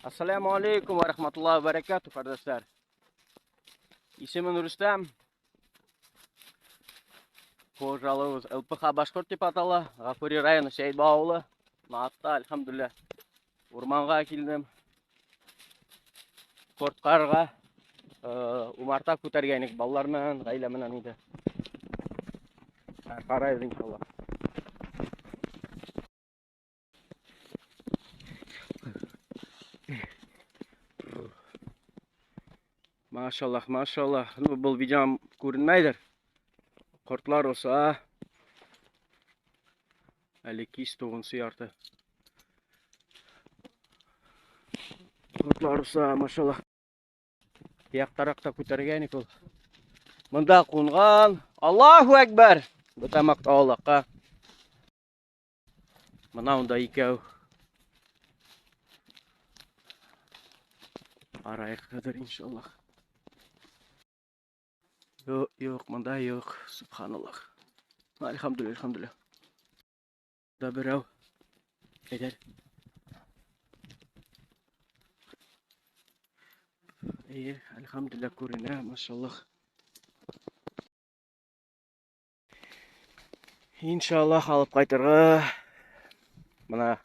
Ассаламу алейкум ва рахматуллахи ва баракату, ҡәрҙәштәр. Исемем Рөстәм. Хужалығыбыҙ ЛПХ Башҡорт тип атала. Ғафури районы Сәйетбау ауылы. Атта, әлхәмдүлилләһ, урманға килдем. Ҡорт ҡарарға умарта күтәргәйнек балалар менән, ғаилә менән инде. Ҡарайбыҙ иншалла. Машаллах, машаллах. Ну, был видеом күренмәйҙер. Ҡортлар оса. Әле кис 9:30. Ҡортлар оса, машаллах. Яҡтараҡ та күтәргәйнек ул. Бында ҡунған. Аллаһу әкбәр. Бөтә маҡтау Аллаһҡа. Бына унда икәү. Ҡарайыҡ хәҙер иншаллах. Юҡ, юҡ, бында юҡ. Субханаллах. Әлхәмдүлилләһ, әлхәмдүлилләһ. Да берәү. Әйҙә. Эйе, әлхәмдүлилләһ күренә, машаллах. Иншаллах алып ҡайтырға. Бына.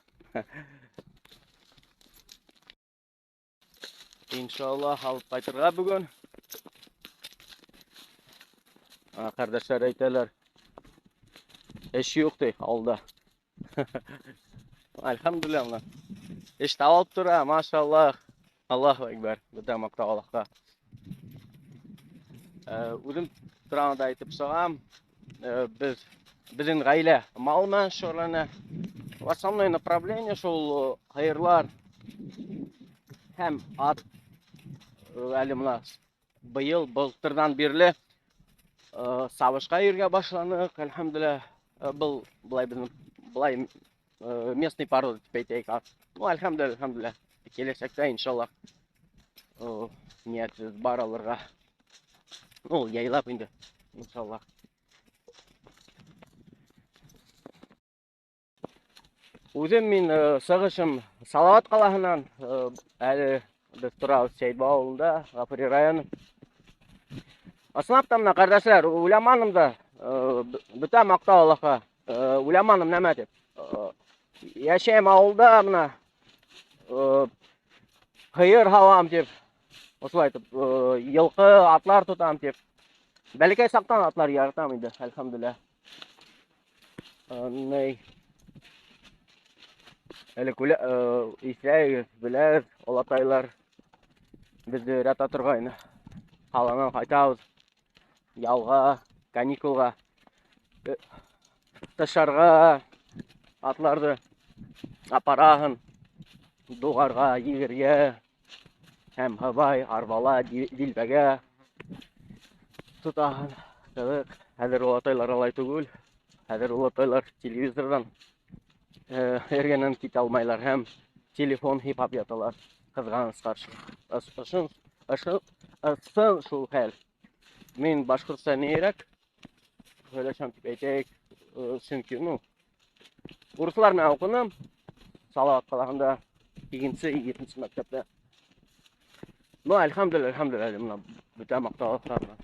Иншаллах алып ҡайтырға бөгөн. Ҡәрҙәштәр әйтәләр. Эш юҡ ти ауылда. Әлхәмдүлилләһ, бына. Эш табылып тора, машаллах. Аллаһу әкбәр. Бөтә маҡтау Аллаһҡа. Үҙем тураһында әйтеп сығам. Беҙҙең ғаилә мал менән шөғөлләнә. Основное направление шул һыйырлар һәм ат. Әле бына быйыл былтырҙан бирле сабышҡа йөргә башланыҡ, әлхәмдүлилләһ. Был былай беҙҙең былай местный порода тип әйтәйек. Ну, әлхәмдүлилләһ, әлхәмдүлилләһ. Киләсәктә иншаллах ниәтебеҙ бар алырға. Ну, яйлап инде, иншаллах. Үҙем мин сығышым Салауат ҡалаһынан, әле беҙ торабыҙ Сәйетбау ауылында, Ғафури районы. Ысынлап та бына, ҡәрҙәшләр, уйламаным да, бөтә маҡтау Аллаһҡа, уйламаным нәмә тип. Йәшәйем ауылда бына, һыйыр һауам тип, ошолай итеп, йылҡы, атлар тотам тип. Бәләкәй саҡтан атлар яратам инде, әлхәмдүлилләһ. Ней. Әле иҫләйбеҙ, беләбеҙ, олатайлар беҙҙе өйрәтә торғайны. Ҡаланан ҡайтабыҙ, ялға, каникулға, тышарға атларҙы апараһын, дуғарға, егергә, һәм һыбай, арбала, дилбәгә тотаһын. Ҡыҙыҡ. Хәҙер олатайлар алай түгел. Хәҙер олатайлар телевизорҙан эргәнән китә алмайлар һәм телефон һипап яталар. Ҡыҙғаныс ҡаршы. Ысын шул хәл. Мин башҡортса нейерәк һөйләшәм тип әйтәйек, сөнки, ну, урыҫлар менән уҡыным. Салауат ҡалаһында икенсе, етенсе мәктәптә. Ну, әлхәмдүлилләһ, әлхәмдүлилләһ, бына бөтә маҡтау Аллаһҡа.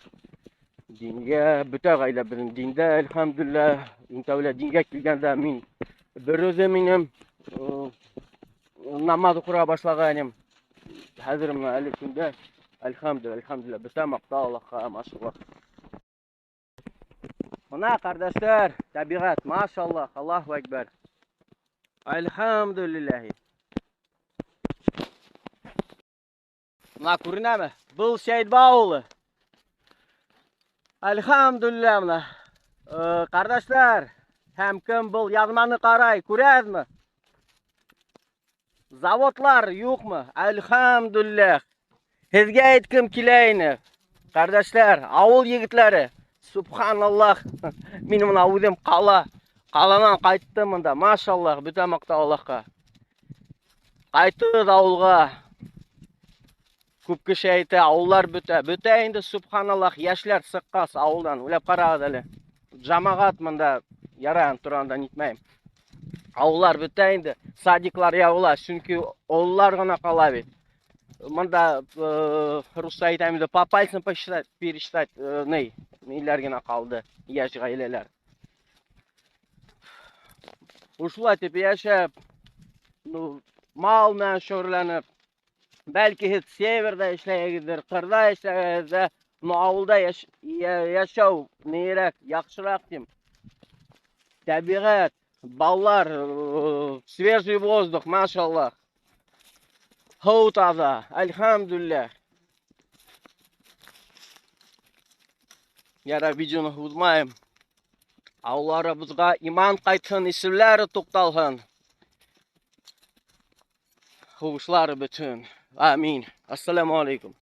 Дингә, бөтә ғаилә беҙҙең диндә, әлхәмдүлилләһ. Иң тәүлә дингә килгәндә мин бер үҙем инем, намаҙ уҡырға башлағайным. Хәҙер бына әле көндә, әлхәмдүлилләһ, әлхәмдүлилләһ, бөтә маҡтау Аллаһҡа, машаллаһ. Бына, ҡәрҙәштәр, тәбиғәт, машаллаһ, Аллаһу әкбәр. Әлхәмдүлилләһ. Бына күренәме? Был Сәйетбау ауылы. Әлхәмдүлилләһ, бына. Ҡәрҙәштәр, һәм кем был яҙманы ҡарай, күрәһеҙме? Заводлар юҡмы? Әлхәмдүлилләһ. Һеҙгә әйткем килә ине. Ҡәрҙәштәр, ауыл егетләре, субханаллаһ. Мин бына үҙем ҡаланан ҡайттым бында, машаллаһ, бөтә маҡтау Аллаһҡа. Ҡайтығыҙ ауылға. Күп кеше әйтә, ауыллар бөтә. Бөтә инде, субханаллаһ, йәшләр сыҡҡас ауылдан. Уйлап ҡарағыҙ әле. Джамағат бында ярай, торғанда нитмәйем. Ауыллар бөтә инде, садиклар ябыла, сөнки ололар ғына ҡала бит. Бында русса әйтәм инде, по пальцам посчитать, пересчитать, ни, ниләр генә ҡалды, йәш ғаиләләр. Ошолай итеп йәшәп, ну, мал менән шөғөлләнеп, бәлки һеҙ северҙа эшләйһегеҙҙер, ҡырҙа эшләйһегеҙ, но ауылда йәшәү нирәк, яҡшыраҡ тим. Тәбиғәт, балалар, свежий воздух, машаллах. Һыу таҙа, әлхәмдүлилләһ. Ярай, видеоны һуҙмайым. Ауылларыбыҙға иман ҡайтһын, исемләре туҡталһын. Һуғышлары бөтһөн. Амин. Ассаламу алейкум.